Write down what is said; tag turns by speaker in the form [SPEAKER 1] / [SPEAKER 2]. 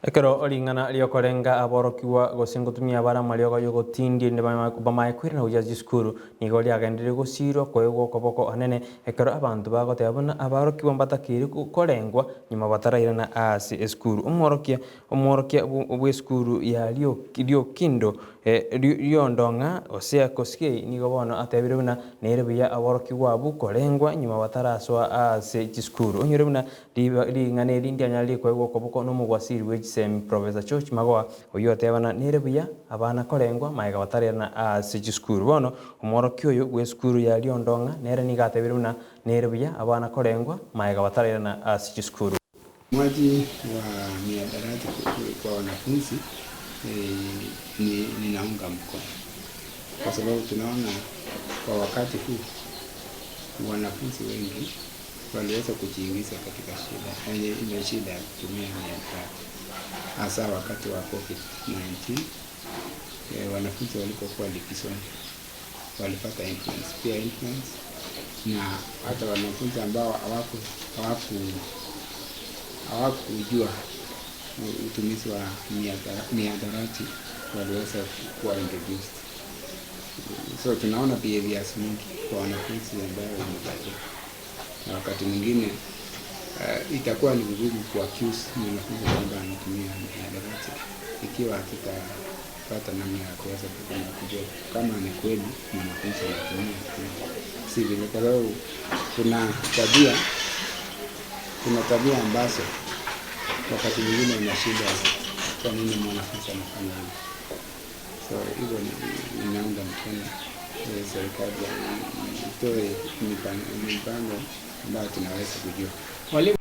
[SPEAKER 1] Ekero ring'ana riokorenga aborokigwa gose ngotumia bara amariogo yogotindi bamae kwirana gochia chisukuru nigo riagenderire gosirwa koegwa okoboko anene ekero abanto bagoteba buna abarokigwa mbatakiri korengwa nyuma batarairana ase esukuru. Omworokia bwa esukuru ya Riokindo Riondong'a Hosea Kosgei nigo bono atebire buna nere buya aborokigwa abwo korengwa nyuma batarasoa ase chisukuru. Onyore buna ring'ana eri ndianyare rikoegwa okoboko na omogwasiri bwa chisemi Professor George Magoha oywo otebana nere buya abana korengwa maega batarairana ase chisukuru. Bono omworokia oyo bwa esukuru ya Riondong'a nere nigo atebire buna nere buya abana korengwa maega batarairana ase chisukuru.
[SPEAKER 2] Utumiaji wa mihadarati kwa wanafunzi ninaunga mkono kwa sababu tunaona kwa wakati huu wanafunzi wengi waliweza kujiingiza katika shida ile shida ya kutumia mihadarati, hasa wakati wa COVID-19. Wanafunzi walipokuwa likizoni walipata influence, pia influence, na hata wanafunzi ambao hawakujua utumizi wa mihadarati waliweza kuwa introduced. So tunaona behaviors mingi kwa wanafunzi ambayo imebadilika, na wakati mwingine itakuwa ni vigumu kuaccuse mwanafunzi kwamba anatumia mihadarati ikiwa hatutapata namna ya kuweza kujua kama ni kweli mwanafunzi anatumia si vile, kwa sababu kuna tabia ambazo wakati mwingine unashindwa kwa nini mwanafunzi anafanya hivi. So hivyo ninaunga mkono serikali itoe mipango ambayo tunaweza kujua.
[SPEAKER 3] Walimu